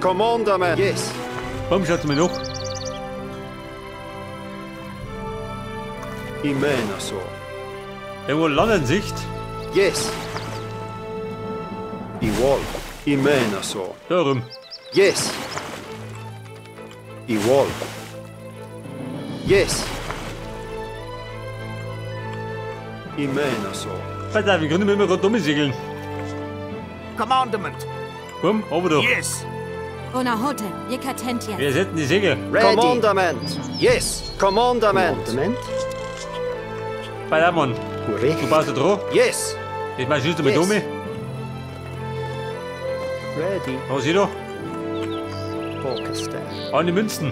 Commandament. Yes. Warum schaut mir noch? Imena so. Irgendwo Lannensicht. Yes. Iwol. Imena so. Darum. Yes. Iwol. Yes. Imena so. Pass auf, wir können immer rundum segeln. Commandement. Komm, aber doch. Yes. Onahote, Yekatentias. Wir setzen die Segel. Ready. Commandament. Yes. Commandament. Commandament. Pass auf, Mann. Uricht. Du baust da drauf. Yes. Ich mach just mit Yes. um. Ready. Was ist da? Orchester. An die Münzen.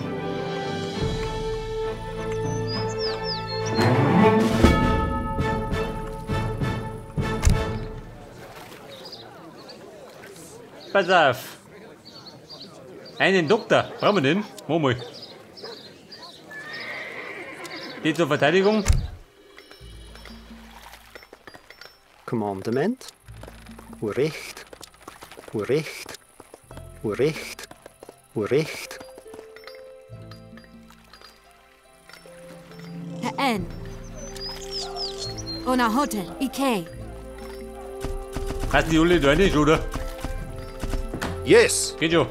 Pass auf. Einen Doktor. Brauchen wir den? Moment mal. Die zur Verteidigung. Commandement. Uricht. Uricht. Uricht. Uricht. Ha'en. Onahote, Ike. Passen die alle da rein, oder? Yes. Geht schon.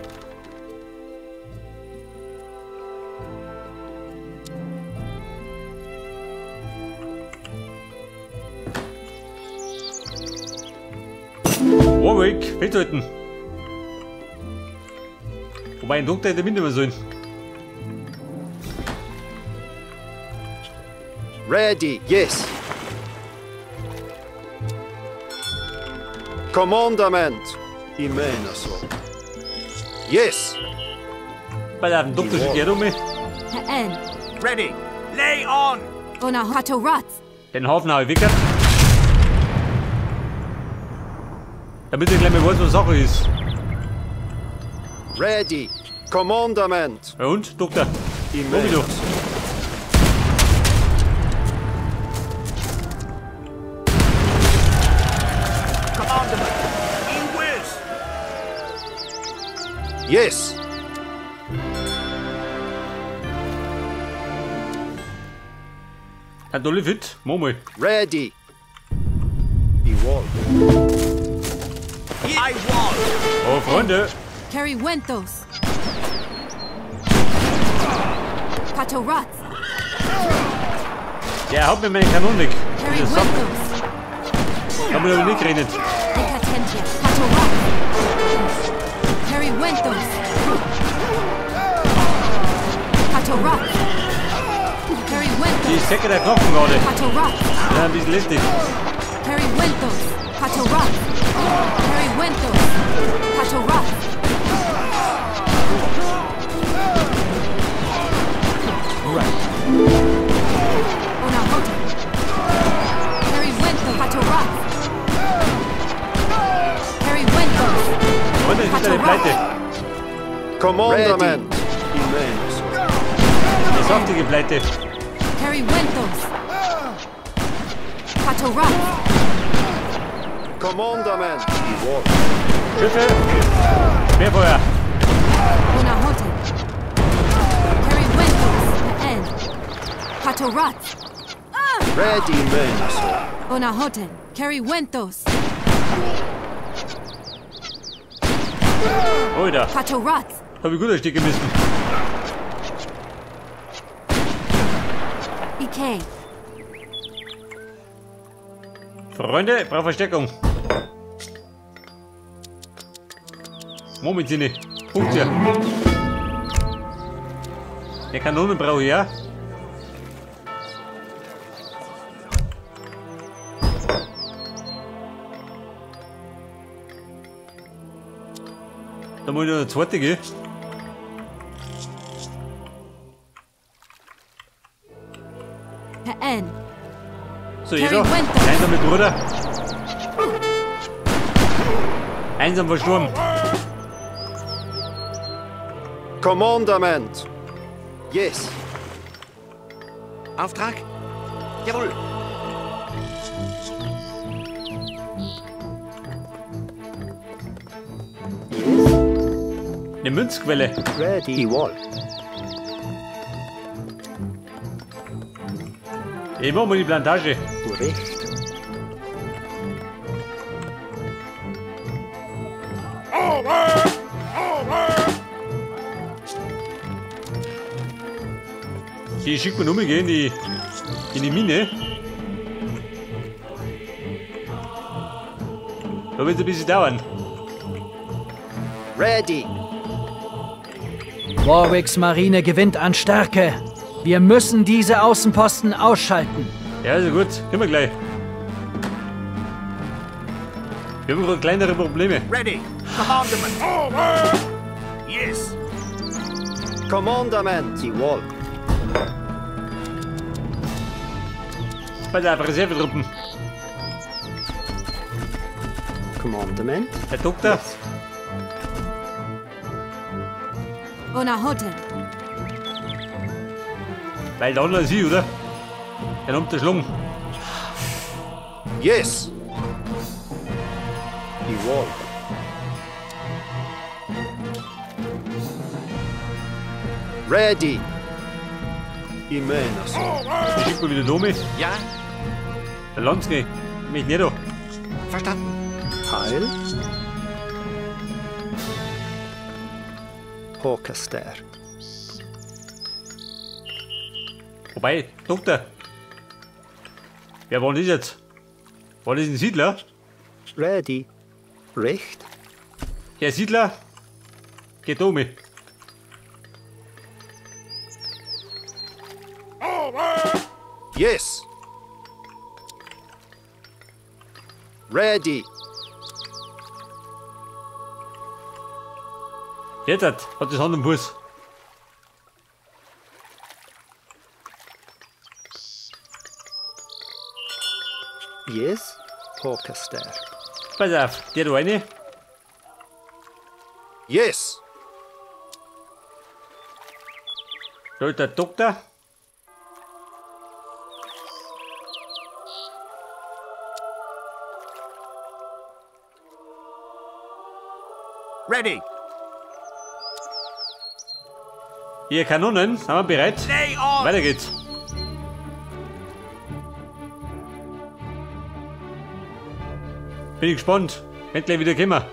Warwick, festhalten. Wobei ein Doktor hätte mitnehmen sollen. Ready. Yes. Commandament. Imena so. Yes. Pass auf, den Doktor schickt er um mich. Ha'en. Ready. Lay on. Onahato Rats. Den Hafen habe ich weggehört. Damit ich gleich mal weiß, was Sache ist. Ready. Commandament. Ja und, Doktor? Imena doch. so. Commandement. Iwis. Yes. Hat alle fit? Mach mal. Ready. Iwol. I want. Oh, Freunde. Cariwentos. Pato Rats. Der haut mir meine Kanone weg. Dieser Sack. Cariwentos. Hab mir aber nicht geredet. Yekatentia. Pato Rats. Cariwentos. Pato Rats. Die Cariwentos. Säcke der Knochen gerade. Pato Rats. Ja, ein bisschen lästig. Cariwentos. Pato Rats. Cariwentos. Pato Rats. Onahote. Cariwentos. Pato Rats. Cariwentos. Freunde, ich bin eine Pleite. Commandament. Imena so. Eine saftige Pleite. Cariwentos. Pato Rats. Commandament. Iwol. Schiffe. Sperrfeuer. Onahote. Cariwentos. Ha'en. Pato Rats. Ready. Imena so. Onahote. Cariwentos. Alter, Pato Rats. hab ich gut ein Stück gemessen. Ike. Freunde, ich brauche Verstärkung. Moment, Sinne. Punkt hier. Der Kanonen brauche ich, ja? Da muss ich noch eine zweite gehen. Ha'en. So, jeder. Einsam mit Bruder. Einsam verstorben. Commandament. Yes. Auftrag? Jawohl. Yes. Eine Münzquelle. Ready. Jawohl. Ich mach mal die Plantage. Recht. Die schickt man umgehen in die Mine. Da wird es ein bisschen dauern. Ready. Warwicks Marine gewinnt an Stärke. Wir müssen diese Außenposten ausschalten. Ja, also gut. Können wir gleich. Wir haben gerade kleinere Probleme. Ready. Commandment. Yes. Commandement. Jawohl. Bei der Reservetruppen. Commandement. Herr Doktor. Yes. Onahoten. Weil der andere ist ich, oder? Der nimmt den Schlung. Yes. Jawohl. Ready. Imenos. Ich schick mal wieder Domi. Ja. Der Landsky. Mich nicht da. Verstanden. Heil. Orchester. Wobei, Doktor. Wer war denn das jetzt? War das ein Siedler? Ready. Recht. Herr Siedler, geht um mich. Yes. Ready. Jetzt hat das Hand am Fuß. Yes. Orchester. Pass auf, der da rein. Yes. Da ist der Doktor. Ready. Hier Kanonen, sind wir bereit? Lay on. Weiter geht's. Bin ich gespannt. Wenn gleich wieder kommen.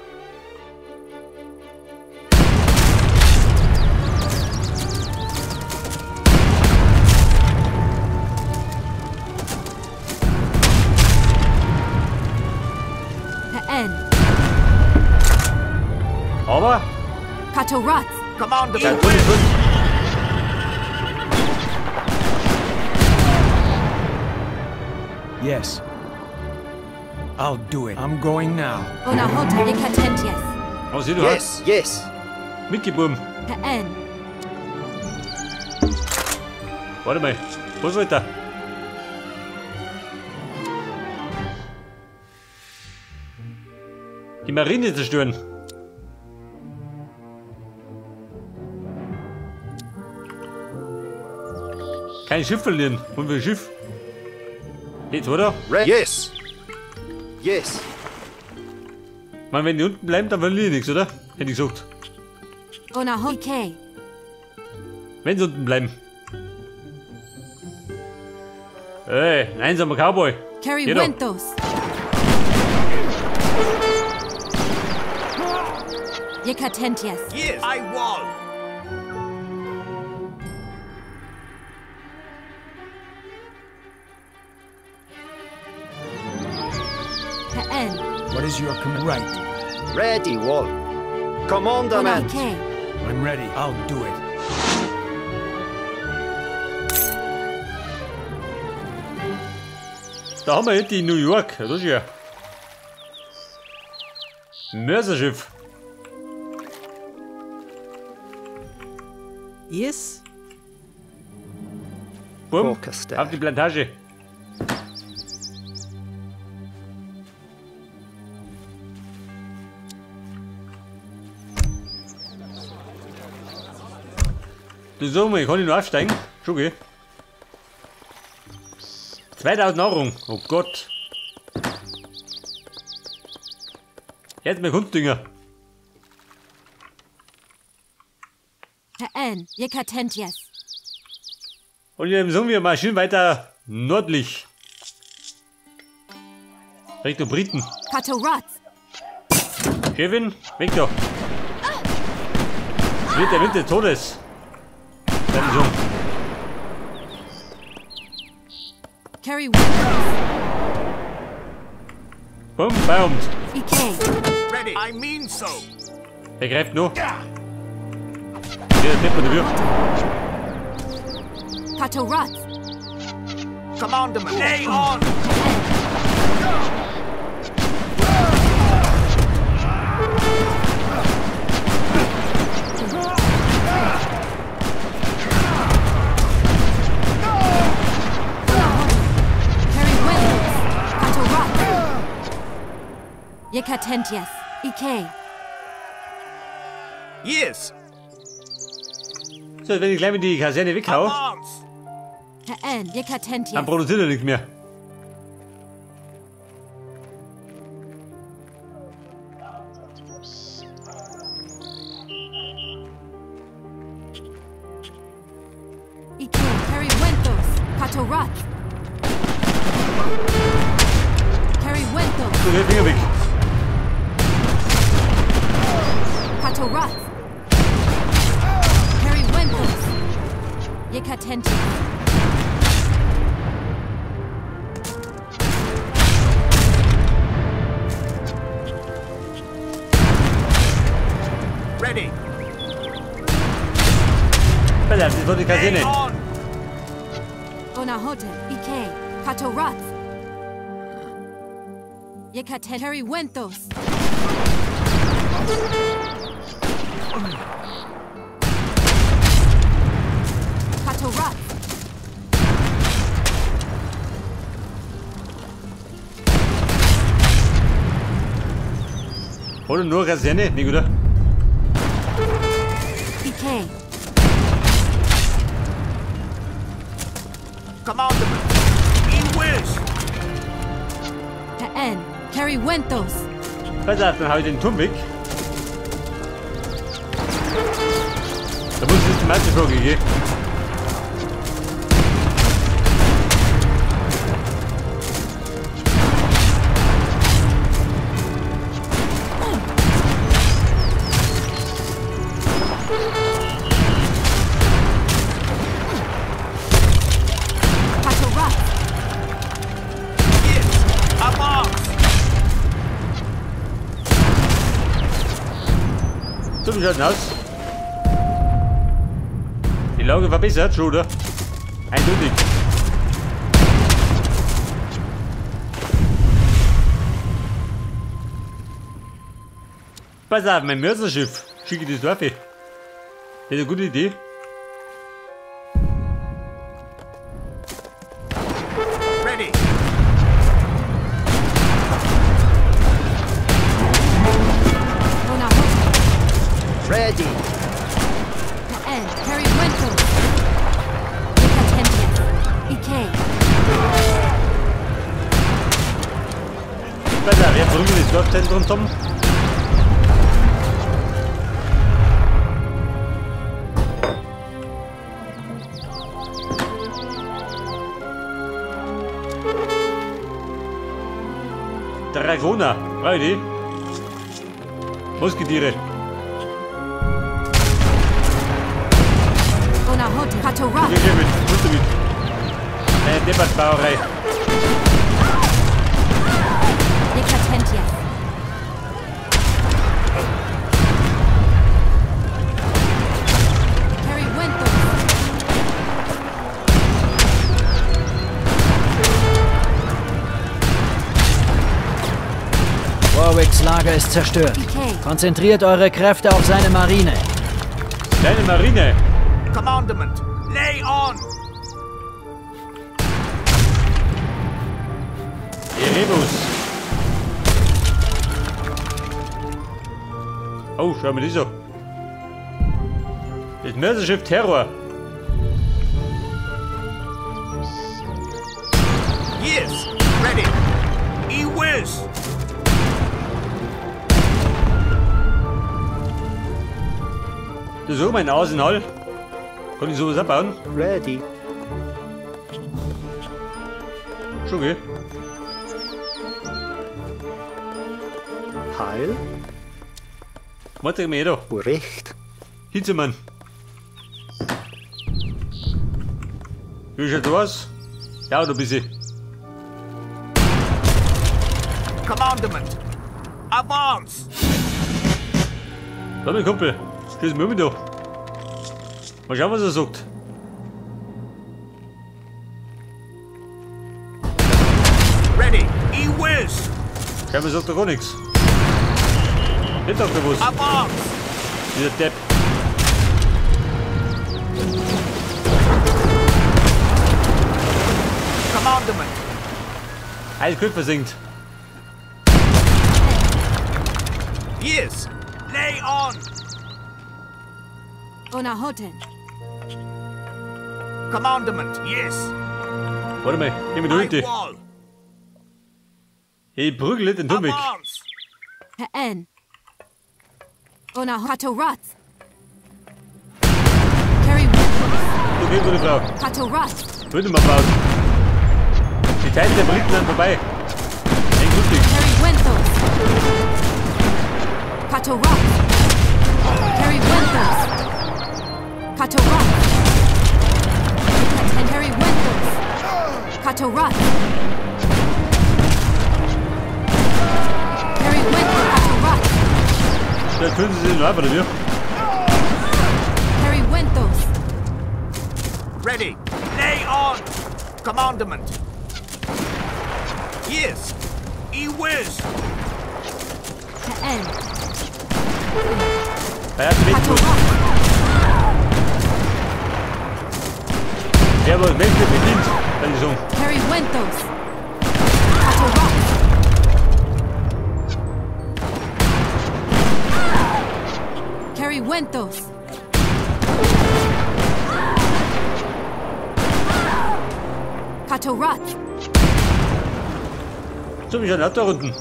N. Aber Katorats. Commandement. Yes. I'll do it. I'm going now. Onahoten. Ikatentias. was du Yes. Yes. Mitgebuben. N. Warte mal. Was wollt ihr? Die Marine zerstören. Kein Schiff verlieren. Und wir Schiff. Jetzt, oder? Yes. Yes. Ich meine, wenn die unten bleiben, dann verliere ich nichts, oder? Hätte ich gesagt. Onahoke. Wenn sie unten bleiben. Ey, ein einsamer Cowboy. Carry-Wentos. Yekatentias. Yes. I won. N. What is your command? Right. Ready, Wall. Commandement. Onahoke. I'm ready. I'll do it. Da haben wir jetzt die New York. Das ist ja. Mörserschiff. Yes. Bumm. Orchester. Auf die Plantage. Du sag mal, ich kann nicht nur aufsteigen. Schon okay. 2000 Nahrung. Oh Gott. Jetzt mal Kunstdünger. Ta'en. Yekatentias. Und jetzt sind wir mal schön weiter nördlich. Richtung Briten. Katorats. Kevin, weg da. Es wird der Wind des Todes. Dein Sohn. Carry Bumm, Feierabend. Ready. I mean so. Der greift nur. Der Tempo dafür. Katorats. Commandment. Lay on. Yekatentias. Ike. Yes. So, wenn ich gleich mit die Kaserne weghau, dann produziert er nichts mehr. Ike. Carrywentos. Katorat. Carrywentos. So, der Finger weg. Katorat. Carrywentos. Yekatentias. Ready. Das war die Kaserne. Onahote, Ike, Katorat. Yekaten, Carrywentos. Katorat. Oder nur Kaserne, nicht, oder? Ike. Commandment. He wills. Ta'en. Carrywentos. Pass auf, dann hau ich den Turm weg. Da muss es die Masse gehen. So, wie schaut's denn aus? Die Lage verbessert schon, oder? Eindeutig. Pass auf, mein Mörserschiff. Schicke das Dorf. Das ist eine gute Idee. Ready. Ready. Ta'en. Carrywentos. Yekatentias. Ike. Pass auf, jetzt drücken wir das Dorfzentrum zusammen. Dragona, brauche ich die? Musketiere. Katorat. Geh mit, musst du mit. Eine Deppertbauerei. Yekatentias. Carrywentos. Warwicks Lager ist zerstört. Konzentriert eure Kräfte auf seine Marine. Seine Marine! Commandment, lay on! Erebus! Oh, schau mir das an. Das Mörserschiff Terror. Yes, ready. He wills. Das ist auch mein Arsenal. Kann ich sowas abbauen? Ready. Schon, gell? Heil. Warte mal da. Recht. Hitzemann. Wie schaut das aus? Ja, da bist du. Commandment. Advance. Da, mein Kumpel. Schieß mir da. Mal schauen, was er sagt. Ready. E-whiz. Scheinbar sagt er gar nichts. Nicht sagt er was. Advance. Dieser Depp. Commandment. Heiß versinkt. Yes. Lay on. Onahoten. Commandment. Yes. Warte mal, geh mir durch die. Ich prügel den Dummig. N. Onahatorat. Carry Du gehst, gute Frau. Hatorat. Würde mal bauen. Die Zeit der Briten sind vorbei. Endgültig. Carry Wenthos. Katorat. Carry Wenthos. Katorat. Carry Wenthos. Katorat. Carry Wenthos. Katorat. Da können Sie sich noch einfach oder? Carry Wenthos. Ready. Lay on. Commandment. Yes. E-whiz. N. Wer aber möchte bedient, kann ich sagen. Carry Wenthos. Katorat. Carry Wenthos. Katorat. So, wie schaut das da unten?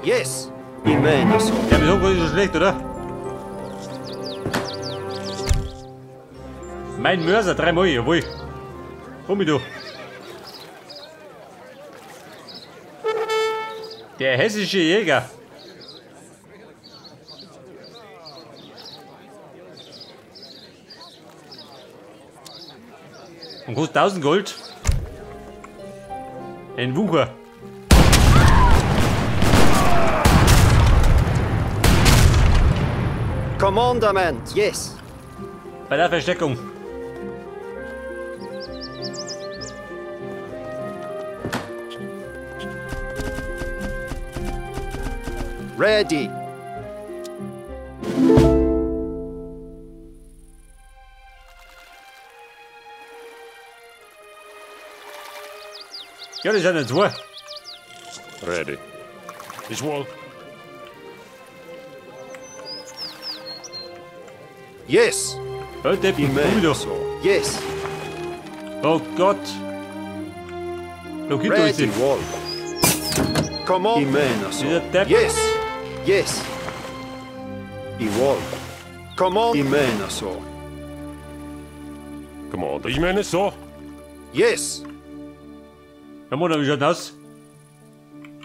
Yes. Ja, wieso gar nicht so schlecht, oder? Mein Mörser, dreimal, jawohl. Komm mit, du. Der hessische Jäger. Und kostet 1000 Gold. Ein Wucher. Commandment, yes. Bei der Versteckung. Ready. Ja, das sind ja zwei. Ready. Is wall. Yes. Halt, Deppen, komm wieder. Yes. Oh Gott. Look, Ready, wall. Come on. Dieser Depp. Yes. Yes. Igual. Come on. Commander, ich meine so. Yes. Ja, Mann, wie schaut das aus?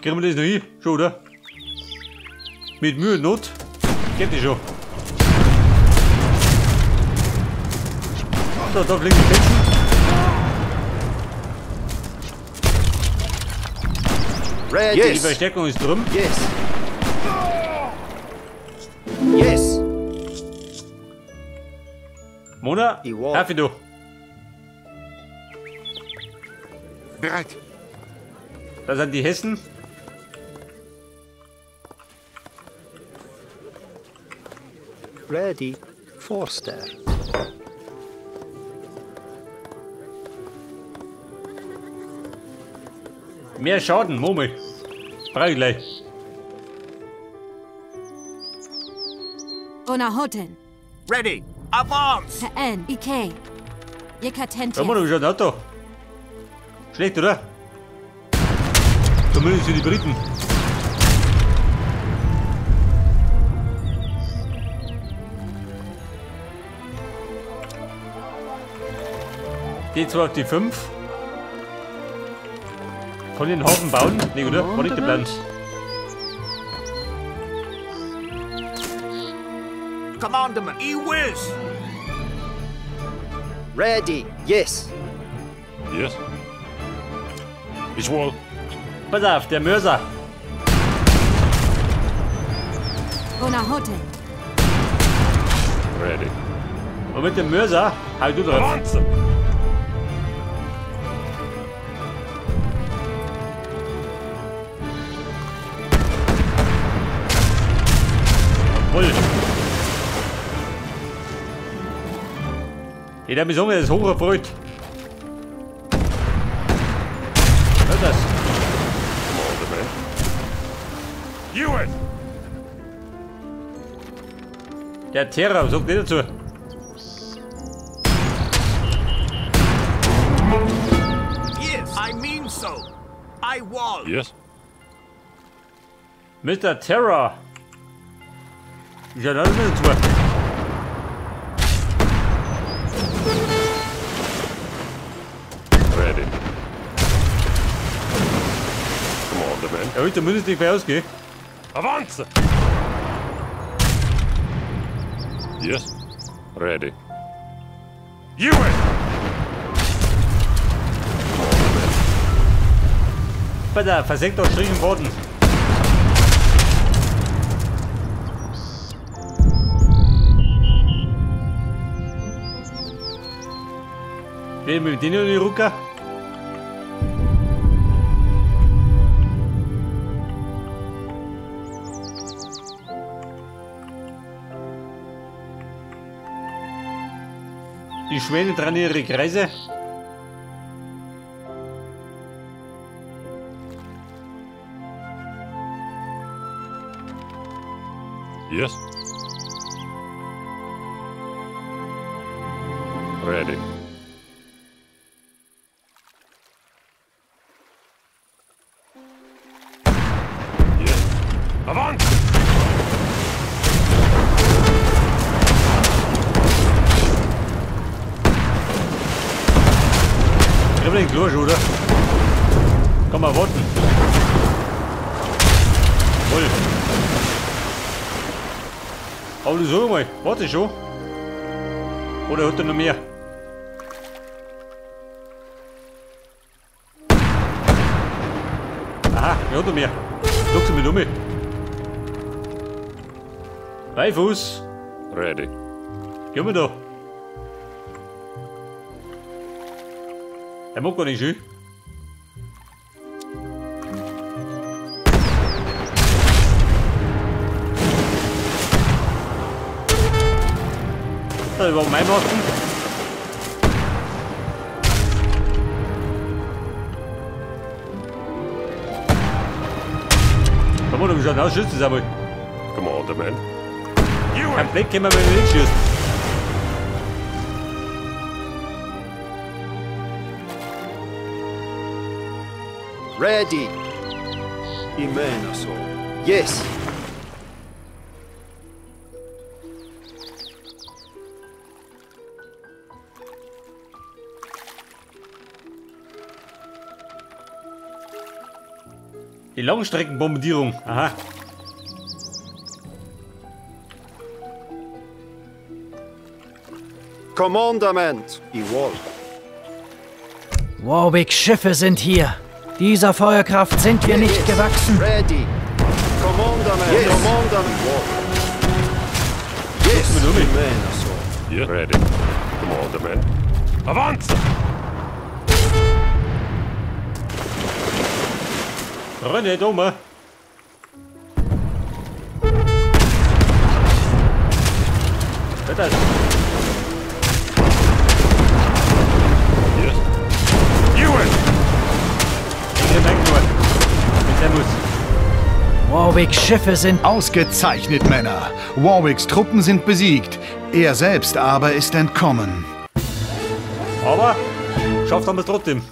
Kriegen wir das noch hin? Schon, oder? Mit Mühe und Not geht das schon. So, da fliegen die Fetzen. Ready. Die Verstärkung ist drum. Yes. Yes. Mona, darf ich du? Bereit. Da sind die Hessen. Ready. Forster. Mehr Schaden, Murmel. Brauche ich gleich. Onahoten. Ready. Advance. N. I K. Yekatente. Da haben wir schon ein Auto. Schlecht, oder? Zumindest für die Briten. Die 2 auf die 5. Kann ich den Hafen bauen? Nee, oder? War nicht der Plan. Commandment. E-whiz. Ready. Yes. Yes. Ich will. Pass auf, der Mörser. Bonahote. Ready. Und mit dem Mörser hau du drauf. Avance! Jawohl. Jeder mich so, ist hocherfreut. Hört das? Commandment. You it! Der Terror sagt nicht dazu. Yes, I mean so. I was. Yes. Mr. Terror. Ja, das ist dazu. Ready. Commandment. Er will zumindest nicht mehr ausgehen. Avance! Yes. Ready. You it! Commandment. Pass auf, versenkt auf Strich und Boden. Wer mit denen in die Rucker? Die Schwäne dran ihre Kreise. Yes. Ready. Yes. Avance! Ich hab den Klo schon, oder? Komm mal warten. Voll. Aber du sag mal, warte schon. Oder hat er noch mehr? Aha, er hat noch mehr. Sag's mir um. Beifuß. Ready. Geh mal da. Er mag gar nicht schön. Das war mein Machten. Komm mal, du schaut aus, schießt es einmal. Commandment. Kein Blick können wir nicht schießen. Ready. Imena so. Yes. Die Langstreckenbombardierung. Aha. Commandament. Igual. Warwicks Schiffe sind hier. Dieser Feuerkraft sind wir nicht gewachsen. Ready. Commandament. Yes. Commandament. Yes. Imena so. Yes. Ready. Commandment. Avance! Renn nicht um. Das. Yes. You it! Ich merke nur. Wenn muss. Warwicks Schiffe sind ausgezeichnet, Männer. Warwicks Truppen sind besiegt. Er selbst aber ist entkommen. Aber schafft haben wir es trotzdem.